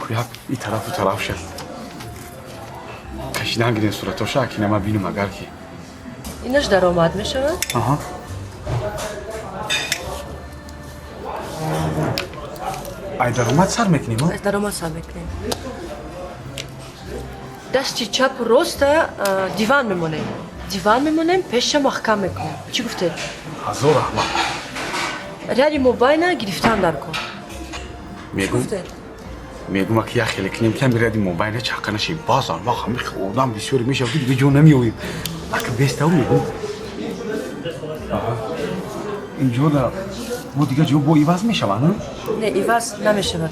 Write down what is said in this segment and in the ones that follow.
Як и тарафу тараф шад. Кашидан гирем суратоша, ки нама бинум агар ки. Инаш даромад мешавад? Аҳа. Ай даромад сар мекунем, Аз даромад сар мекунем. Дасти чапу роста диван мемонем. Диван мемонем, пеша маҳкам мекунем. Чӣ гуфтед? Ҳазор раҳмат. Ряди мобайна гирифтан дар кор. Мегум, мегум ки як хеле кунем, ки ҳами ряди мобайна чақа нашем. Баъзан вақт ҳами одам бисёре мешавад, ки дига ҷо намеёбем. Ака бестав мегум. Инҷо да бо дига ҷо бо иваз мешавад, не? Не, иваз намешавад.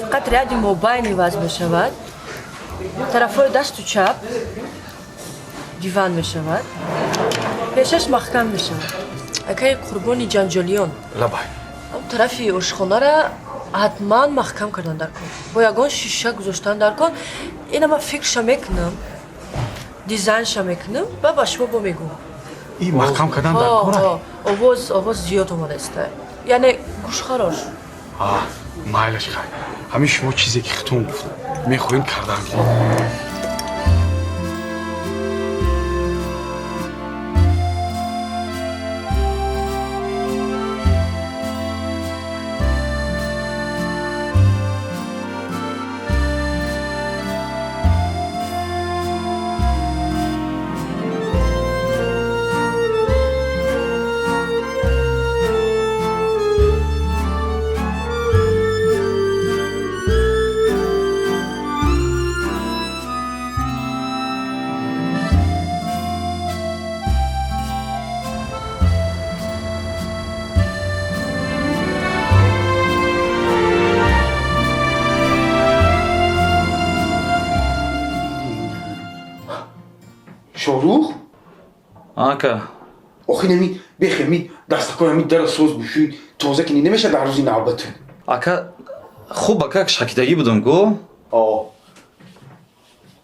Фақат ряди мобайн иваз мешавад. Тарафҳои дасту чап диван мешавад. Пешаш маҳкам мешавад. Акаи Қурбони Ҷанҷолиён. Лабай. Ам тарафи ошхонара ҳатман маҳкам кардан дар кор. Бо ягон шиша гузоштан дар кор. Ина ман фикрша мекунам, дизайнша мекунам ва ба шумо бо мегӯм. И маҳкам кардан дар кора? Овоз зиёд омадааст. Яъне гӯшхарош. Майлаш, хай. Ҳамин шумо чизе ки хитон гуфт, мехоҳем кардан гирем. Шорух? Ака. Охи нами бехеми дастакои ҳами дара соз бушӯй тоза кини намеша дар рӯзи навбатун. Ака, хуб ака, шакидагӣ будам ку? О.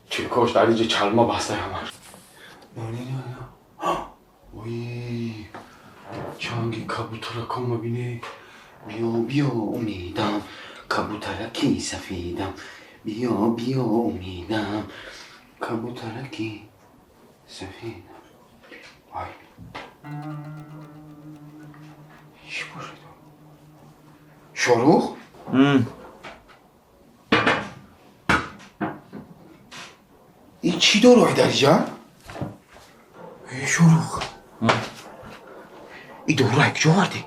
Чиркош дар инҷа чалма баста ҳамаш. Ой. Чанги кабутаракон мабине. Биё, биё, умедам, кабутараки сафедам. Биё, биё, умедам, кабутараки сафедам. Ай. Чӣ бошад? Шорух? Ин чӣ дорӯй дар инҷа? Э, Шорух. Ин дорӯро куҷо овардӣ?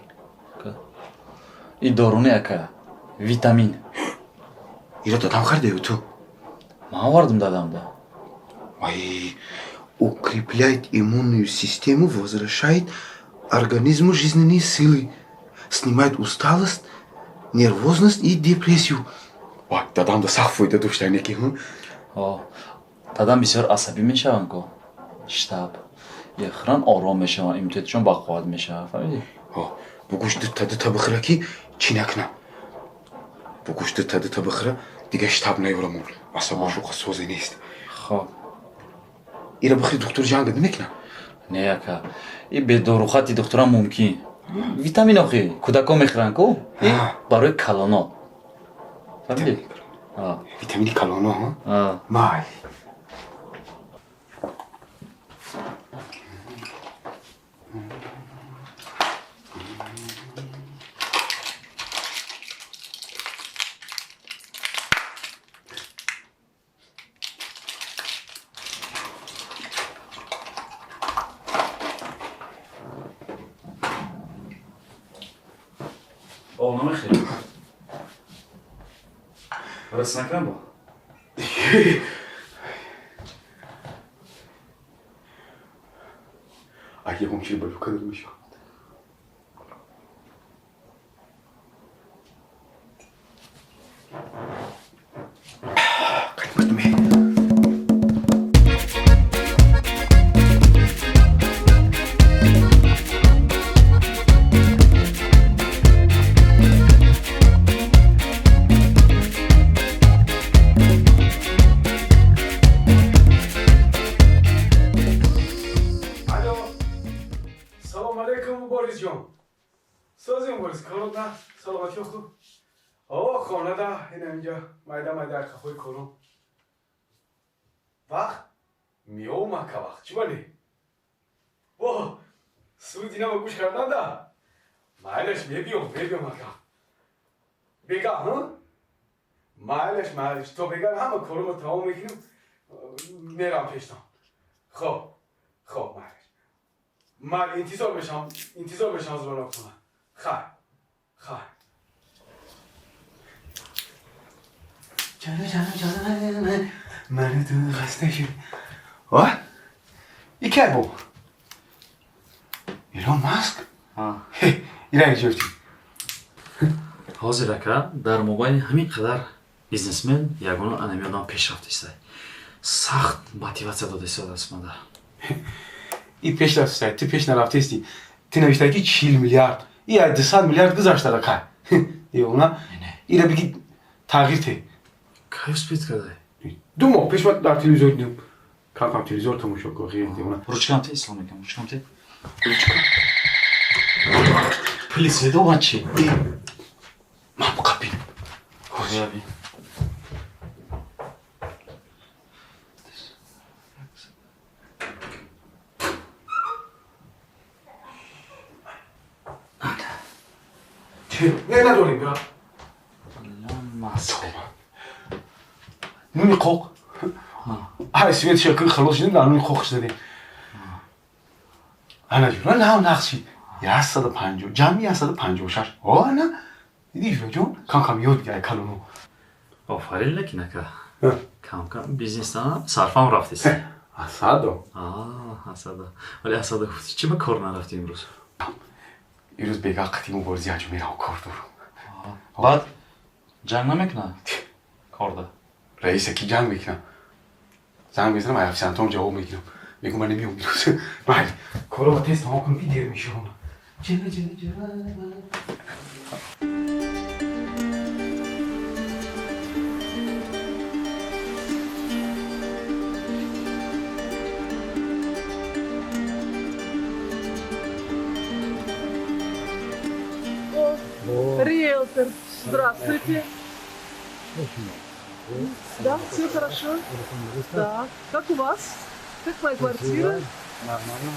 И дору не, ака. Витамин. Иро дадам харида ё ту? Ман овардам дадамда. Ай, укрепляет иммунную систему, возвращает организму жизненные силы, снимает усталость, нервозность и депрессию. Вай, дадам да сахт фоида дошта неки, ҳм? О, дадам бисёр асабӣ мешаванд ку. Штаб. Яхран ором мешаванд, иммунитетшон бақувват мешавад, фаҳмидӣ? О, бугӯш дута дута бихӯра ки чӣ накунам. Бугӯш дута дута бихӯра, дига штаб наёрамон. Асабошу созе нест. Хоб. Ира бихӯри духтур ҷанг намекунам. Не, ака. И бедорухати духтурам мумкин. Витамин охи, кӯдакон мехӯранд ку? И барои калоно. Фаҳмидӣ? Витамини калоно, ҳа? Май. О, намехӯрӣ? Рас накунам бо? Ай, ягон чиз ба люка мешавад. Салом алейкум, Муборизҷон. Созем, Мубориз, корот на? Саломатиё хуб? О, хона да, ина инҷа майда майда қафои корум. Вақт меом ака вақт, чӣ бале? О, суд инама гӯш кардан да. Майлаш мебиём, мебиём ака. Бега, ҳа? Майлаш, майлаш, то бега ҳама корумо тамом мекунем, мерам пештон. Хоб, хоб, майлаш. Майли, интизор мешам, интизор мешам звонок тона. Хайр, хайр. جانو جانو جانو من تو خسته شد. واه ای کی بود؟ ایلون ماسک؟ اینا اینجا. Ҳозир ака, дар мобайни ҳамин қадар бизнесмен ягона анами одам пешрафт иста, сахт мотиватсия дода истодааст мада. И пеш рафта, ту пеш нарафтаисти. Ту навиштаи ки 40 миллиард. И аз 200 миллиард гузашта рака. Девона. Ира биги тағйир те. Кай успеть кардай? 2 моҳ пеш ман дар телевизор дидам. Кам кам телевизор тамошо кун, хеле девона. Ручкам те, ислом мекунам, ручкам те. Ручка. Пули сведова чи? Ман қапин. Ҳозир. Не надорим, бира. Маск. Нуни қоқ. Ай, свет шакл халос шудем, дар нуни қоқ шудем. Ана ҷура нав нақс шид. 150, ҷамъи 156. О, ана. Диди ҷура ҷон, кам кам ёд гирай калоно. Офарин, лекин ака. Кам кам бизнесдан сарфам рафтест. Асадо. Асада. Вале Асада гуфти, чӣ ба кор нарафти имрӯз? Имрӯз бега қати мубориза анҷом мерам, кор дорам. Баъд ҷанг намекунад корда? Раиса ки ҷанг мекунам. Занг мезанам, ай официантом ҷавоб мегирам. Мегӯм ман намеом имрӯз. Майли, корро тез тамом кунам ки дер мешавам. Ҷана ҷана ҷана. Риэлтор, здравствуйте. Да, все хорошо. Да. Как у вас? Как моя квартира? Нормально.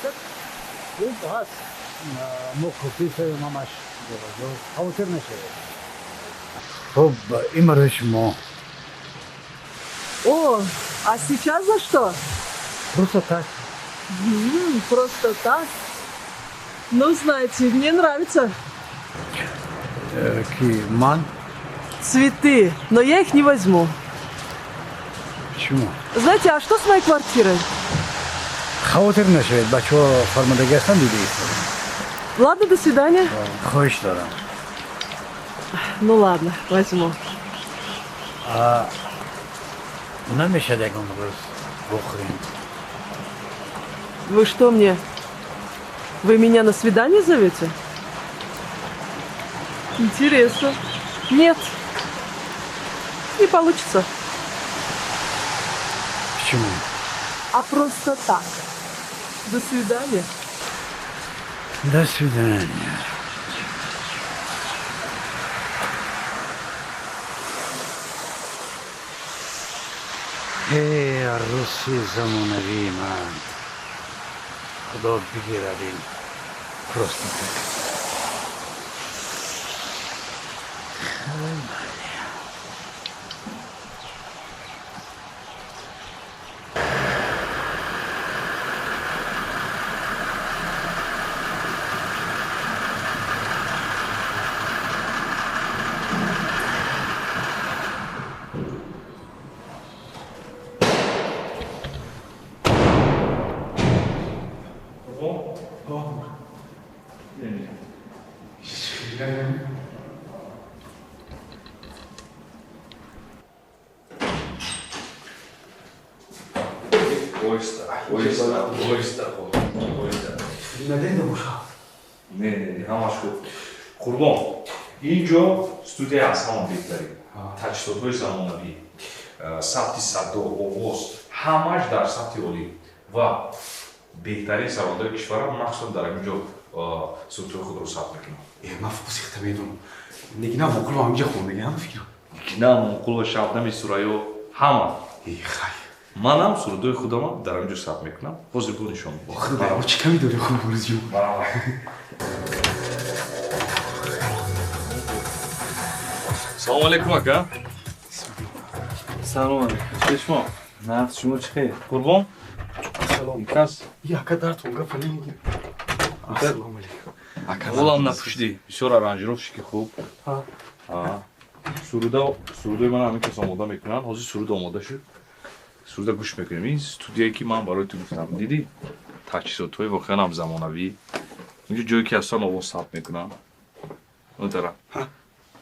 Как? хуб ҳаст, мо куписаем, ҳамаш хавотир нашавед. Хуб, ин барои шумо. О, а сейчас за что? Просто так. Просто так? Ну, знаете, мне нравится. Ки ман? Цветы, но я их не возьму. Почему? Знаете, а что с моей квартирой? Хавотир нашавед, бачаҳо фармудагӣ ҳастанд, дида истодам. Ладно, до свидания. Хоҳиш дорам. Ну ладно, возьму. Намешад ягон рӯз бухӯрем? Вы что мне? Вы меня на свидание зовете? Интересно. Нет. Не получится. Почему? А просто так. До свидания. До свидания. Эй, арӯси замонавии ман, худо бигирад ин просто так. Хеле. Оҳиста, оҳиста, оҳиста, оҳиста. Надеда боша. Не, не, не, ҳамаш хуб. Қурбон, ин ҷо студия аз ҳама беҳтарин. Таҷҳизотҳои замонавӣ, сабти садо, овоз, ҳамаш дар сатҳи олӣ ва беҳтарин сарондаи кишварам махсусан дар ҳамин ҷо сурудҳои худро сабт мекунам. Э, ман фусихта медонам. Нигина Муқулова ҳаминҷа хондагиам фикр. Нигина Муқулова, Шабнами Сурайё, ҳама. Хай. Манам сурудои худамам дар ҳаминҷо сабт мекунам. Ҳозир бо нишон медиҳам. Худо, чӣ ками дорӣ хуб Борисҷон? Барамад. Салом алейкум ака. Салом алейкум. Шумо? Нағз, шумо чӣ хел? Қурбон? Салом. Кас? И ака дартон гапа намегирад. Ассалому алейкум. Ака ғулам напушдӣ. Бисёр аранжировщики хуб. Сурудои ман ҳамин кас омода мекунанд. Ҳозир суруд омода шуд. Суруда гӯш мекунем. Ин студияе ки ман барои ту гуфтам, дидӣ? Таҷҳизотҳои воқеан ҳам замонавӣ. Инҷо ҷое ки аслан овоз сабт мекунанд. Он тараф.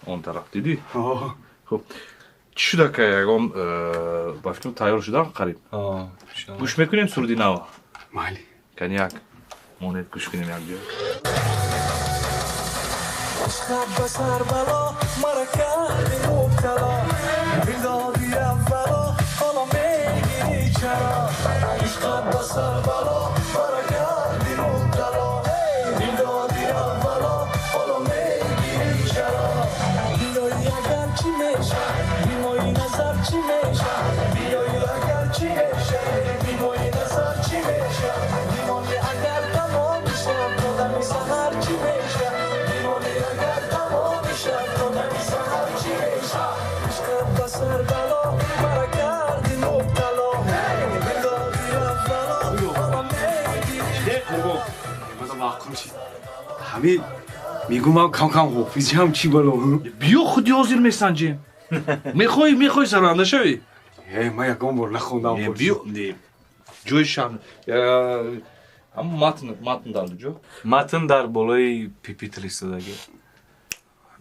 Он тараф, дидӣ? Хуб. Чӣ шуд ака, ягон ба фикрам тайёр шудам қариб. Гӯш мекунем суруди нав? Майли. Коньяк. Монед гӯш кунем як ҷо. Ишқат ба сар бало, мара карди мубтало, дил доди аввало, ҳоло мегирӣ чаро? Ишқат ба сар бало, мара карди мубтало, дил доди аввало, ҳоло мегирӣ чаро? Биёӣ агар чӣ меша, бимои назар чӣ меша? Биёӣ агар чӣ меша, бимои назар чӣ меша? Бимонӣ агар тамоми шаб, то дами саҳар чӣ меша? Бимонӣ агар тамоми шаб, то дами саҳар чӣ меша? Ишқат ба сар бало, мара карди мубтало, дил доди аввало, ҳоло мегирӣ. Қурбон, мана маъқул шид. Ҳамин мегӯм ман кам-кам ҳофизиам чӣ бало? Биё худи ҳозир месанҷем. Мехоҳӣ, мехоҳӣ саранда шавӣ? Э, ман ягон бор нахондам. Не, биё, не. Ҷои шаҳр. Ҳамон матн дар куҷо? Матн дар болои пипитр истодагӣ.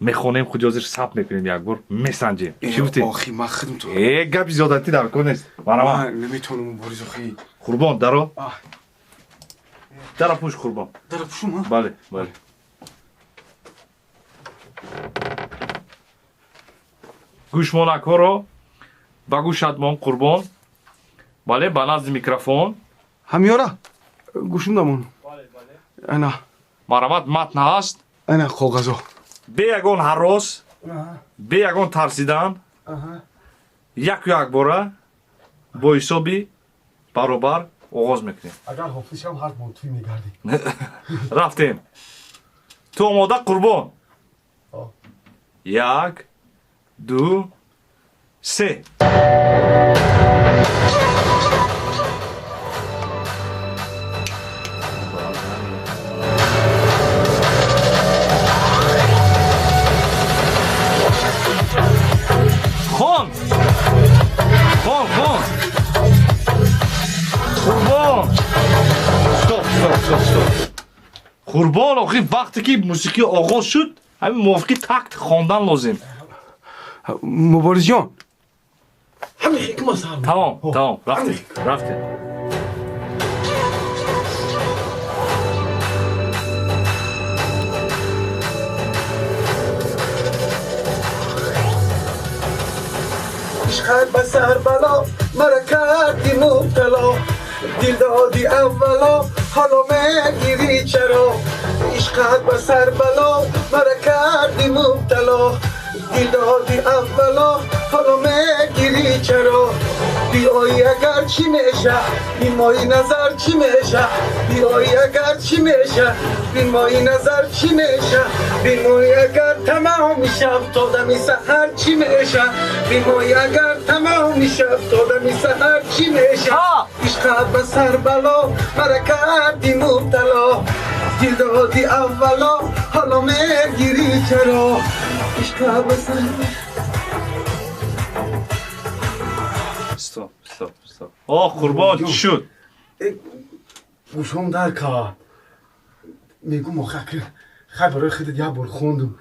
Мехонем, худи ҳозир сабт мекунем як бор, месанҷем. Чӣ гуфтӣ? Охи, ман худам то. Э, гапи зиёдатӣ дар кор нест. Марҳамат. Ман наметавонам, Борис охи. Қурбон, даро. Дара пӯш, Қурбон. Дара пӯшум, ҳа? Бале, бале. Гӯшмонакҳоро ба гӯшатмон, Қурбон. Бале, ба назди микрофон. Ҳамёра, гӯшундамон. Ана. Марҳамат, матн ҳаст? Ана коғазо. Бе ягон ҳарос, бе ягон тарсидан, яку якбора бо ҳисоби баробар оғоз мекунем. Агар ҳофиз шавам, ҳар бор туй мегардӣ. Рафтем. Ту омода, Қурбон? 1, 2, 3. Хон! Хон, хон! Қурбон! Стоп, стоп, стоп, стоп. Қурбон, охи вақте ки мусиқӣ оғоз шуд, ҳамин мувофиқи такт хондан лозим. Муборизҷон, ҳамин ҳикма сар. Тамом, тамом, рафтем, рафтем. Ишқат ба сар бало, мара карди мубтало, дил доди аввало, ҳоло мегирӣ чаро? Ишқат ба сар бало, мара карди мубтало, дил доди аввало, ҳоло мегирӣ чаро? Биёӣ агар чӣ меша, бимои назар чӣ меша? Биёӣ агар чӣ меша, бимои назар чӣ меша? Бимои агар тамоми шаб, то дами саҳар чӣ меша? Бимои агар тамоми шаб, то дами саҳар чӣ меша? Ишқат ба сар бало, мара карди мубтало, дил доди аввало, ҳоло мегирӣ чаро? Ишқат ба сар. Стоп, стоп, стоп. О, Қурбон, чӣ шуд? Гӯшом дар кард. Мегӯм охи ака, хай барои худат як бор хондум.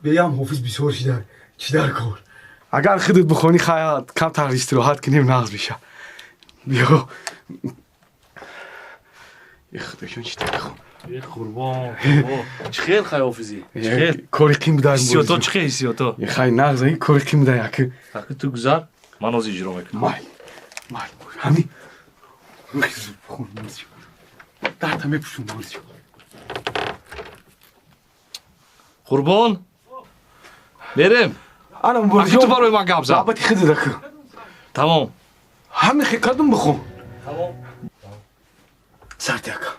Беям ҳофиз бисёр шида, чӣ дар кор? Агар худат бихонӣ, хай камтар истироҳат кунем, нағз меша. Биё. Е, худоҷон, чӣ дар хон? Е, Қурбон, Қурбон. Чӣ хел хай ҳофизӣ? Чӣ хел? Кори қим будай. Ҳиссиёто чӣ хел ҳиссиёто? Е, хай нағз, ин кори қим будай ака. Ака ту гузар, ман ҳозир иҷро мекунам. Майли, майли, ҳамин. Хон, Борисҷон. Дарта мепӯшум, Борисҷон. Қурбон, Мерем. Ана муборизҷон. Аки ту барои ман гап зад. Навбати хиди даку. Тамом. Ҳамин хел кардум бихун. Тамом. Сарти ака.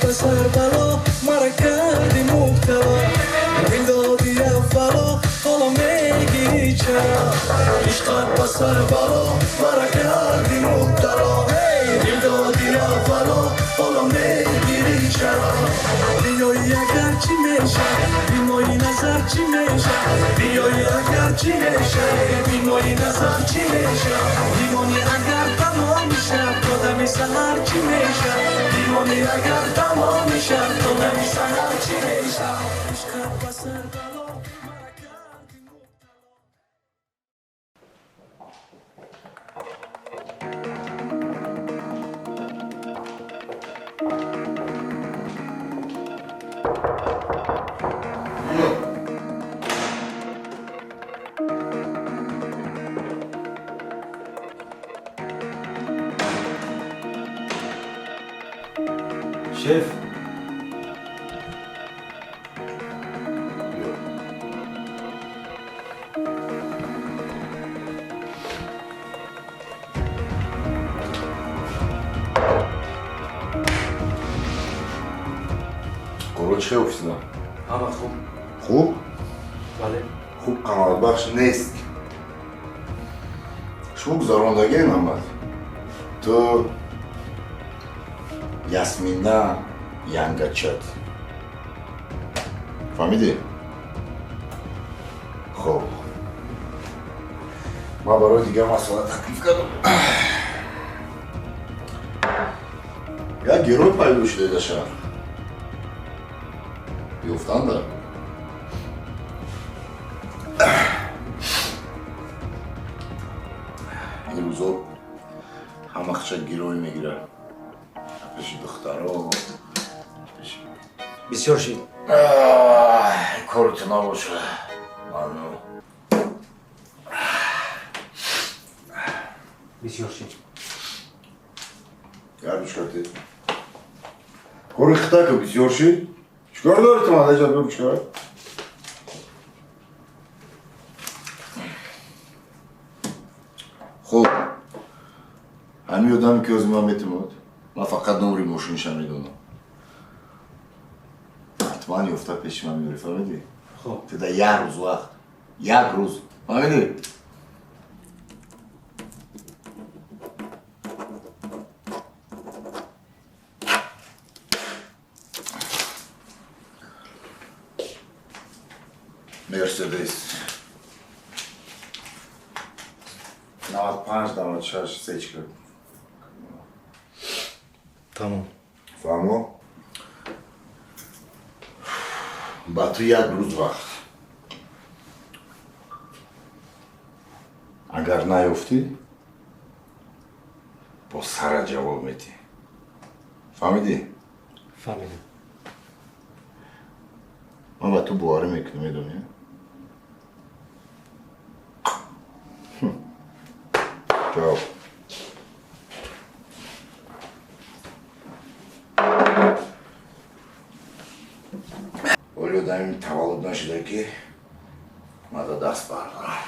Ба сарбало мара карди мубтало, дил доди аввало, ҳоло мегирӣ чаро? Ишқат ба сарбало мара карди мубтало, дил доди аввало, ҳоло мегирӣ чаро? Биёӣ агар чӣ меша, бимои назар чӣ меша? Биёӣ агар чӣ меша, бимои назар чӣ меша? Бимонӣ агар тамоми шаб, то дами саҳар чӣ меша? Бимонӣ агар тамоми шаб, то дами саҳар чӣ меша? Ишқат ба сарбало мара карди мубтало. Шеф. Короче, хел офисда. Ҳама хуб. Хуб? Бале. Хуб қаноатбахш нест. Шумо гузарондагӣ намад. Ту Ясмина Янгачат. Фаҳмидӣ? Хуб. Ман барои дигар масъала таклиф кардам. Як герой пайдо шуда дар шаҳр. Ёфтанда. Ин рӯзо ҳама хача герой мегирад. Пеши духтаро. Бисёр шид. Кору ту набоша. Ману. Бисёр шид. Як чикор ти? Кори хитака бисёр шид. Чикор дори ту ман? Даҷа бигӯ чикор? Хуб. Ҳамин одаме ки ҳозир ман метимод, ман фақат номри мошиниша медонам. Ҳатман ёфта пеши ман меёрӣ, фаҳмидӣ? Хуб. Ту дар як рӯз вақт. Як рӯз. Фаҳмидӣ? Мерседес. 95 96 сечка. Тамом. Фаҳмо? Ба ту як рӯз вақт. Агар наёфтӣ, бо сара ҷавоб медиҳӣ. Фаҳмидӣ? Фаҳмидам. Ман ба ту боварӣ мекунам, медонӣ? Ҷавоб. Оли одами таваллуд нашуда ки мада даст бардорам.